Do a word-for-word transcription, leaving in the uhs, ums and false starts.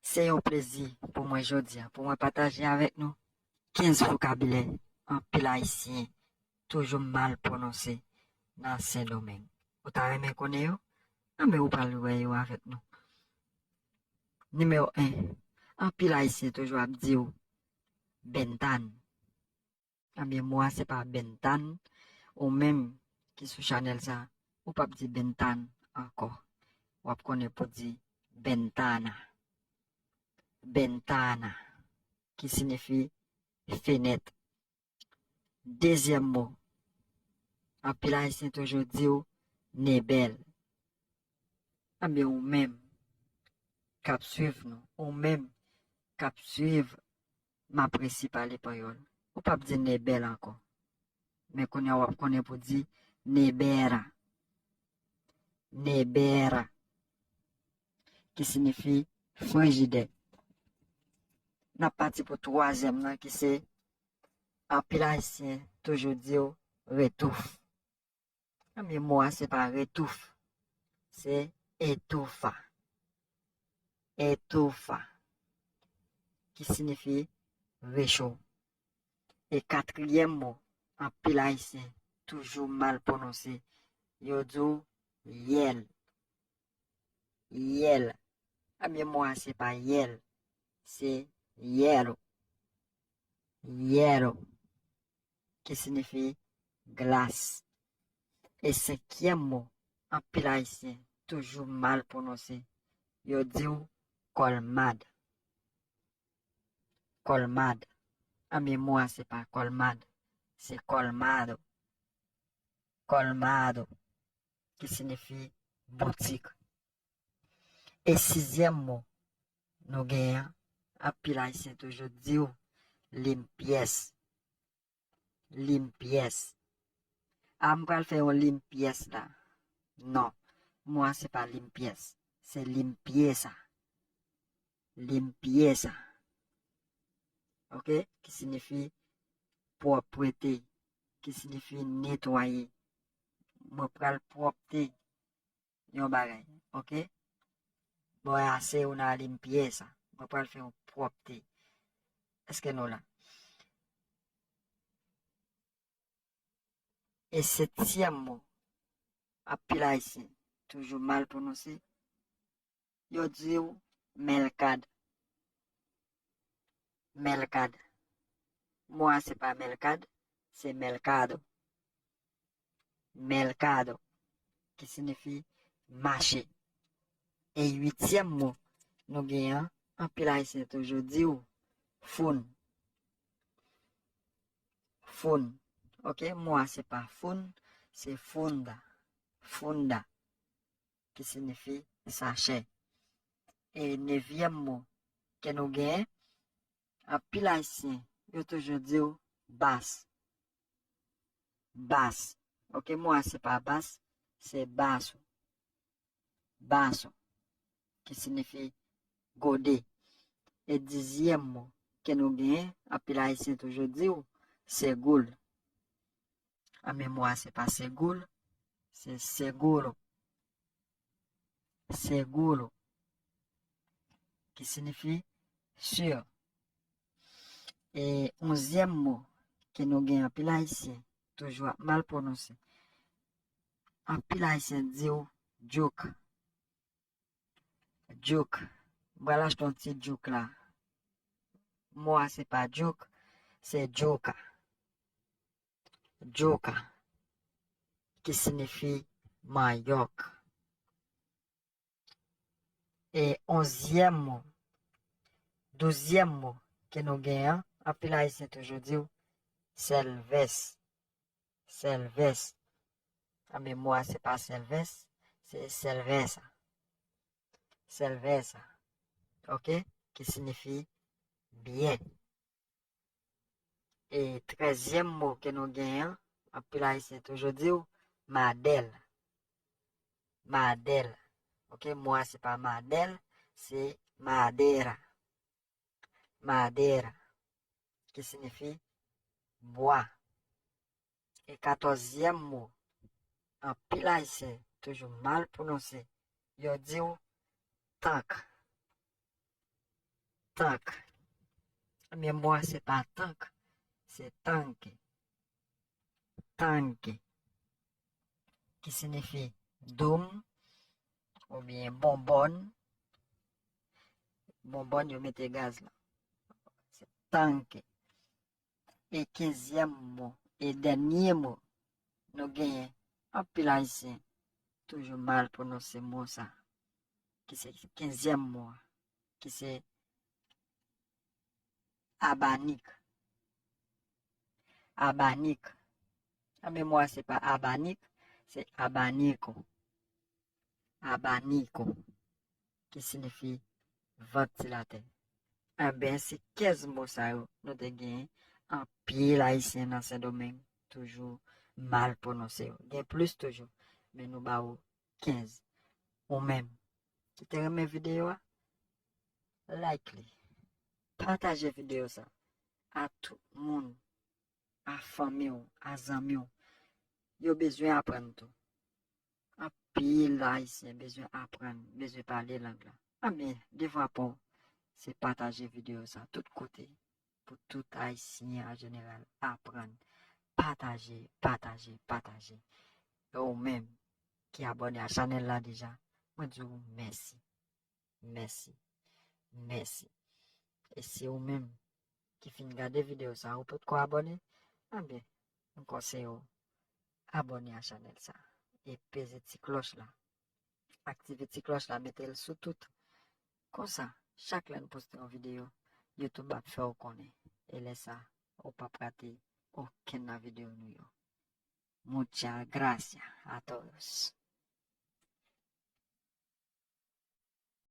Se yon plezi pou mwen jodi a, pou mwen pataje avèk nou kenz vokabilè anpil Ayisyen toujou mal pwononse nan Sendomeng. Ou ta renmen konnen yo? Anben, ou pral wè yo avèk nou. Nimewo en, anpil Ayisyen toujou ap di w bentann. Anben, mo a se pa bentann. Ou menm ki sou chanèl sa, ou p ap di bentann ankò. W ap konnen pou di bentana. Bentana, ki siyifi fenèt. Dezyèm mo, anpil Ayisyen toujou di w nebèl. Anben, ou menm k ap swiv nou, ou menm k ap swiv M ap resi pale panyòl. Ou p ap di nebèl ankò. Men kounye a w ap konnen pou di nebèra. Nebèra. Ki siyifi frijidè. N ap pati pou twazyèm nan ki se anpil Ayisyen toujou di w retouf. Ebyen, mo a se pa retouf, se etoufa. Etoufa, ki siyifi recho. E katriyèm mo, anpil Ayisyen toujou mal pwononse, yo di w yèl. Yèl. Ebyen, mo a se pa yèl, se yèlo. Yèlo, ki siyifi glas. E senkyèm mo, anpil Ayisyen toujou mal pwononse, yo di w kòlmad. Kòlmad. Ebyen, mo a se pa kòlmad, se kòlmado. Kòlmado, ki siyifi boutik. E sizyèm mo nou genyen an, anpil Ayisyen toujou di w limpyès. Limpyès. A, m pral fè yon limpyès la. Non, mo a se pa limpyès, se limpyesa. Limpyesa. Oke? Ki siyifi pwòpte, ki siyifi netwaye. Mwen pral pwòpte yon bagay, oke? Voy a hacer una limpieza. Mwen pral fè yon pwòpte. Èske nou la? E setyèm mo, anpil Ayisyen toujou mal pwononse, yo di w mèlkad. Mèlkad. Mo a se pa mèlkad, se mèlkado. Mèlkado, ki siyifi mache. E uityèm mo nou genyen an, anpil Ayisyen toujou di w foun. Foun. Oke, mo a se pa foun, se funda. Funda, ki siyifi sachè. E nevyèm mo ke nou genyen, anpil Ayisyen, yo toujou di w bas. Bas. Oke, mo a se pa bas, se baso. Baso, ki siyifi gode. E dizyèm mo ke nou genyen, anpil Ayisyen toujou di w segoul. Ebyen, mo a se pa segoul, se seguro. Seguro, ki siyifi si. E onzyèm mo ke nou gen anpil Ayisyen toujou ap mal pwononse. Anpil Ayisyen di w jouk. Jouk. M pral achte yon ti jouk la. Mo a se pa jouk, se jouka. Jouka, ki siyifi manyòk. E onzyèm mo, douzyèm mo ke nou gen an, anpil Ayisyen toujou di w sèlvès. Sèlvès. Ebyen, mo a se pa sèlvès, se sèlvèsa. Sèlvèsa. Oke? Ki siyifi byen. E trèzyèm mo ke nou gen an, anpil Ayisyen toujou di w madèl. Madèl. Oke, mo a se pa madèl, se madera. Madera, ki siyifi bwa. E katòzyèm mo, anpil Ayisyen toujou mal pwononse, yo di w tank. tank. Ebyen, mo a se pa tank, se tanke. Tanke. Ki siyifi doum oubyen bonbòn. Bonbòn yo mete gaz la. Se tanke. E kenzyèm mo, e dènye mo, nou genyen anpil Ayisyen toujou mal pwononse mo sa, ki se kenzyèm mo a, ki se abanik. Abanik. An, men mo a se pa abanik, se abaniko. Abaniko, ki siyifi vantilatè. Enben, se kenz mo sa yo nou te gen anpil Ayisyen nan Sendomeng toujou mal pwononse yo. Gen plis toujou, men nou ba ou kenz. Ou menm ki te renmen videyo a, like li, pataje videyo sa a tout moun, a fanmi w, a zanmi w. Yo bezwen aprann tou. Anpil Ayisyen bezwen aprann, bezwen pale lang la. Anben, devwa pa w, se pataje videyo sa tout kote pou tout Ayisyen an jeneral aprann. Pataje, pataje, pataje. E ou menm ki abòne a chanèl la deja, mwen di w mèsi. Mèsi. Mèsi. E si ou menm ki fin gade videyo sa, ou potko abòne, anben, m konseye w abòne a chanèl sa. E peze ti klòch la. Aktive ti klòch la, mete l sou tout. Konsa, chak lè n poste yon videyo, YouTube ap fè w konnen. E lè sa, ou p ap rate okenn nan videyo nou yo. Muchas gracias a todos.